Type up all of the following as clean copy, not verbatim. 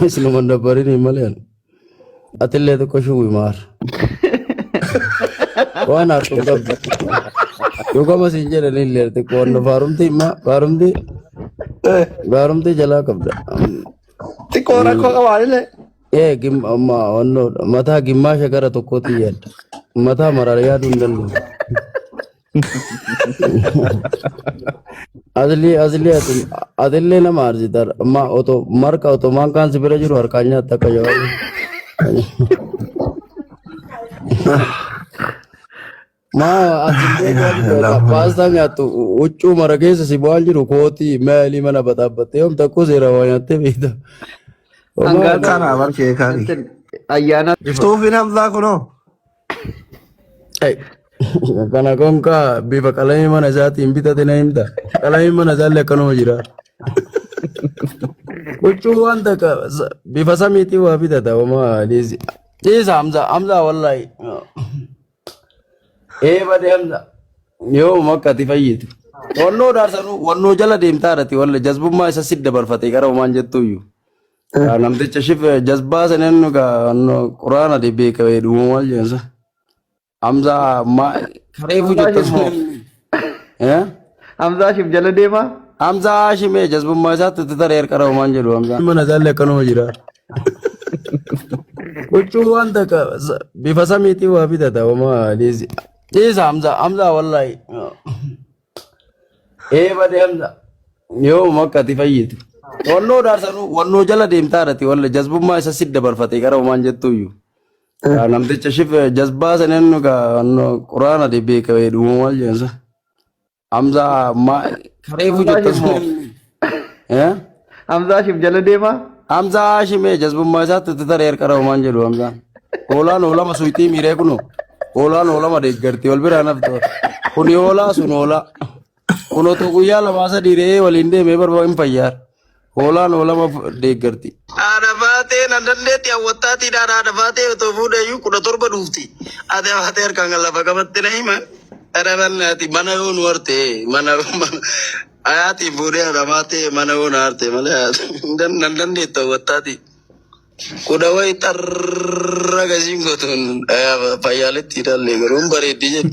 Isinuma hin dabbarinii malee ani. Atillee xiqqoo shuwwi maar. Waan hartu hin qabdu. Dhugama siin jedhan illee xiqqoo wanno faarumti imma faarumti faarumti jalaa qabda. Xiqqoo rakkoo qabaanillee. Ee gim amma wanno mataa gimmaasha gara tokkootti yaadda. Mataa maraara yaaduu hin danda'u. Asli asli ati atillee nama arsita ma otoo marqa otoo maankaan si bira jiru harkaan nyaatta akka jawaari. Maa asillee paastaa nyaattu huccuu mara keessa si bu'aan jiru kootii meelii mana baxaabbattee yoom takko seera waa nyaattee beekta. Hangaa Kana barkee kaani. Ayyaana Suufiin Hamzaa kunoo. Kana konkaa bifa qalamii mana isaatiin bitate na himta. Qalamiin mana isaallee akkanuma jira. Huccuu waan takka bifa samiitiin waa bitata homaa dhiisi. Dhiisa Hamza Hamza wallahi. Ee bade Hamza. Yoo makka ati fayyitu. Wannoo daarsanuu wannoo jala deemtaa irratti walla jazbummaa isa si dabarfate gara homaan jettuyyuu. Namticha shif jazbaa sanin quraana beeka dhuma maal jedhansa. Hamza ma kareefu Hamzaa jetta Hashim moo? sun. Eh? Hamzaa Hashim jala deemaa? Hamza Hashimee jazbummaa isaatti itti taree harka homaan jedhu Hamza. Mana isaallee akkanuma jira. Huccuu waan takka bifa samiitiin waa bitata homaa dhiisi. Dhiisa Hamza Hamza wallahi. Ee bade Hamza. Yoo makka ati fayyitu. Wannoo daarsanuu wannoo jala deemtaa irratti walla jazbummaa isa si dabarfate gara homaan jettuyyuu. Namticha shif jazbaa sanin quraana beeka dhuma maal jedhansa. Hamza ma kareefu Hamzaa jetta Hashim moo? sun. Eh? Hamzaa Hashim jala deemaa? Hamza Hashimee jazbummaa isaatti itti taree harka homaan jedhu Hamzaan. Hoolaan hoolama suyxii miiree kunoo. Hoolaan hoolama deeggarti wal biraa naftu. Kuni hoolaa sun hoolaa. Kun otoo guyyaa lamaa sadii re'ee waliin deemee barbaa hin fayyaar. Hoolaan hoolama deeggarti. Haadha baatee nan dandeetti hawwattaatiidhaan haadha baatee otoo fuudheeyyuu 17 dhuufti. Ati baatee harkaan kan lafa qabatte na hima. Haadha bannaati mana yoo nu harte mana ayaatiin fuudhee haadha baatee mana yoo nu harte malee nan dandeettu hawwattaati. Kudha wayi xarra gasiin gootuun fayyaaletti ilaalle garuu hin bareeddi jedhu.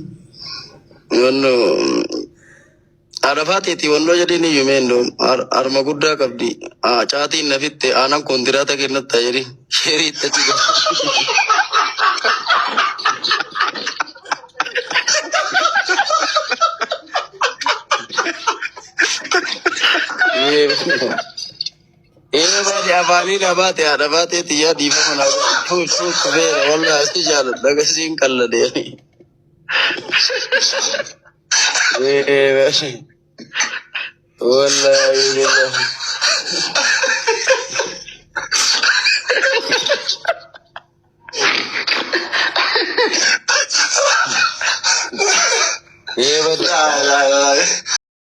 Wanno haadha teeti wannoo jedheen iyyuu mee indoom harma guddaa qabdi. Caatiin na fitte aanan kontiraata kennatta jedhi sheerii itti achi godhe. Ee baate afaanii na baate haadha baatee tiyyaa dhiifama naa godhi. Tuut tuut kufeera wallahi si jaaladha gasiin qalladee. Ee baate wallahi billahi. Ee baate.